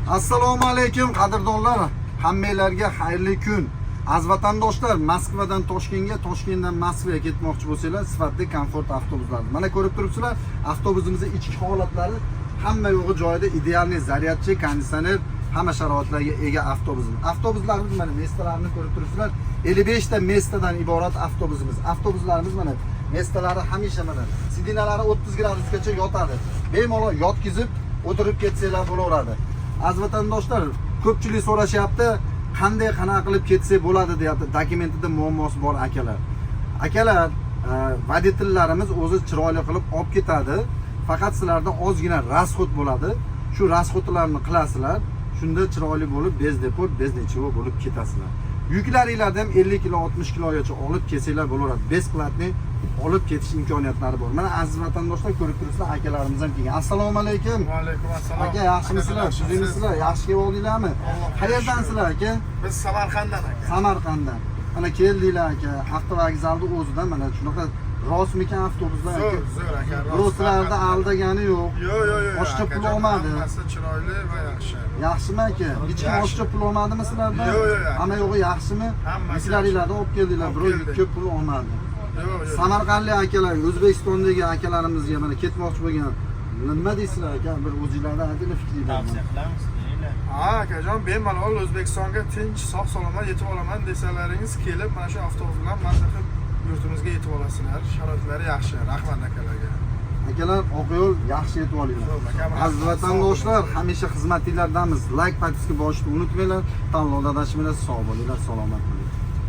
Assalomu alaykum, qadrdonlar, hammanglarga xayrli kun. Aziz vatandoshlar, Moskvadan Toshkentga, Toshkentdan Moskvaga ketmoqchi bo'lsanglar, sifatli, komfort avtobuslar. Mana ko'rib turibsizlar, avtobusimizning ichki holatlari hamma yo'g'i joyida, идеальный, зарядчи, konditsioner, hamma sharoitlarga ega avtobusimiz. Avtobuslarimiz mana места larini ko'rib turibsizlar. 55 ta места dan iborat avtobusimiz. Avtobuslarimiz mana места lari hamisha mana сиденья lari 30 gradusgacha yotadi. Bemalol yotkizib o'tirib ketsanglar bo'laveradi. Aziz vatandoshlar, ko'pchilik so'rashyapti, qanday, qanaqa qilib ketsak bo'ladi deyapti. Dokumentida muammosi bor akalar. Akalar, водитель larimiz o'zi chiroyli qilib olib ketadi. Faqat sizlarda ozgina расход bo'ladi. Shu расход larni qilasizlar. Shunda chiroyli bo'lib, без депорт, без ничего bo'lib ketasizlar. Yuklaringlarni ham 50 kilo, 60 kilogacha olib kelsanglar bo'laveradi. Бесплатный olib ketish imkoniyatlari bor. Mana, aziz vatandoshlar, ko'rib turibsizlar, akalarimiz ham kelgan. Assalomu alaykum. Va alaykum assalom. Aka, yaxshimisizlar? Tuzukmisizlar? Yaxshi kelib oldinglarmi? Allohga Qayerdansizlar, aka? Biz Samarqanddan, aka. Samarqanddan. Mana keldinglar, aka, avtovokzalni o'zidan mana shunaqa rostmikan avtobuslar, aka? Zo'r, zo'r, aka. Rost. Birov sizlarni aldagani yo'q. Yo'q. Boshqa pul Akajon, olmadi. Hammasi chiroyli va yaxshi. Yaxshimi, aka? Hech kim Yaxshi. boshqa pul olmadimi sizlardan? Yo'q. Hamma yo'g'i yaxshimi? Hammasi. Yuklaringlarni olib keldinglar, Olib birov keldik. ko'p pul olmadi. Yo'q. Samarqandlik akalar, O'zbekistondagi akalarimizga mana ketmoqchi bo'lgan nima deysizlar, aka? Bir o'zinglardan aytinglar fikringlarni. Tavsiya qilamiz, deyinglar. Ha, akajon, bemalol O'zbekistonga tinch, sog' salomat yetib olaman desalaringiz, kelib mana shu avtobus bilan maza qilib yurtimizga yetib olasizlar. Sharoitlari yaxshi. Rahmat akalarga. Akalar, oq yo'l, yaxshi yetib olinglar. Zo'r, akam, Aziz rahmat. vatandoshlar, hamisha xizmatinglardamiz. Layk, подписка bosishni unutmanglar. Tanlovda adashmanglar, sog' bo'linglar, salomat.